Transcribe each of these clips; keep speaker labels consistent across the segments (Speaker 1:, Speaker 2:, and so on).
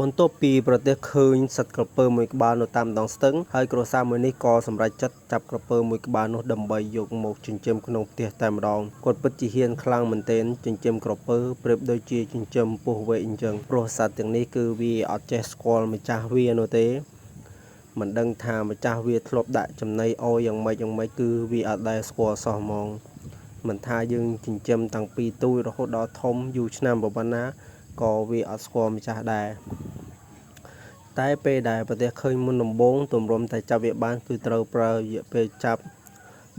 Speaker 1: បន្ទាប់ពីប្រទះឃើញសត្វក្រពើមួយក្បាលនៅតាមដងស្ទឹងហើយគ្រួសារមួយនេះក៏សម្រេចចិត្តចាប់ក្រពើមួយក្បាលនោះដើម្បីយកមកចិញ្ចឹមក្នុងផ្ទះតែម្ដងគាត់ពិតជាហ៊ានខ្លាំងមែនទែនចិញ្ចឹមក្រពើប្រៀបដូចជាចិញ្ចឹមពស់វែកអញ្ចឹងព្រោះសត្វទាំងនេះគឺវាអត់ចេះស្គាល់ម្ចាស់វានោះទេមិនដឹងថាម្ចាស់វាធ្លាប់ដាក់ចំណីអោយយ៉ាងម៉េចយ៉ាងម៉េចគឺវាអត់ដែលស្គាល់សោះហ្មងមិនថាយើងចិញ្ចឹមតាំងពីទូចរហូតដល់ធំយូរឆ្នាំប៉ុណ្ណាក៏វាអត់ស្គាល់ម្ចាស់ដែរ តែពេលដែលប្រទះឃើញមុនដំបូងទម្រាំតែចាប់វាបានគឺត្រូវប្រើរយៈពេលចាប់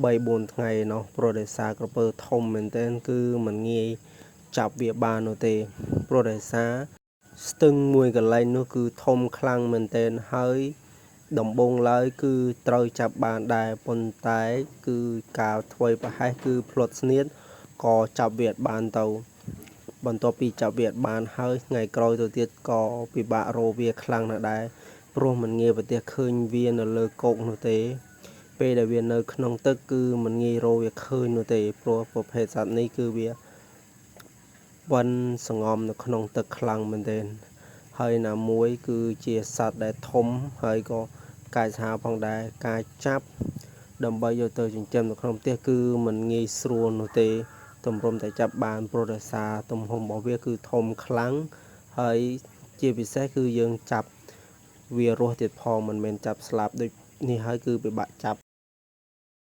Speaker 1: 3 4ថ្ងៃឯណោះព្រោះដោយសារក្រពើធំមែនទែនគឺមិនងាយចាប់វាបាននោះទេព្រោះដោយសារស្ទឹងមួយកន្លែងនោះគឺធំខ្លាំងមែនទែនហើយដំបូងឡើយគឺត្រូវចាប់បានដែរប៉ុន្តែគឺការធ្វេសប្រហែសគឺផ្លត់ស្នៀតក៏ចាប់វាអត់បានទៅ បន្ទាប់ពីចាប់វាអត់បានហើយថ្ងៃក្រោយទៅទៀតក៏ពិបាករកវាខ្លាំងណាស់ដែរព្រោះមិនងាយប្រទះឃើញវានៅលើគោកនោះទេពេលដែលវានៅក្នុងទឹកគឺមិនងាយរកវាឃើញនោះទេព្រោះប្រភេទសត្វនេះគឺវាវិនសងំនៅក្នុងទឹកខ្លាំងមែនទែនហើយណាមួយគឺជាសត្វដែលធំហើយក៏កាចសាហាវផងដែរការចាប់ដើម្បីយកទៅចិញ្ចឹមនៅក្នុងផ្ទះគឺមិនងាយស្រួលនោះទេ ទម្រាំតែចាប់បានព្រោះដោយសារទំហំរបស់វាគឺធំខ្លាំងហើយជាពិសេសគឺយើងចាប់វារស់ទៀតផងមិនមែនចាប់ស្លាប់ដូចនេះហើយគឺពិបាកចាប់។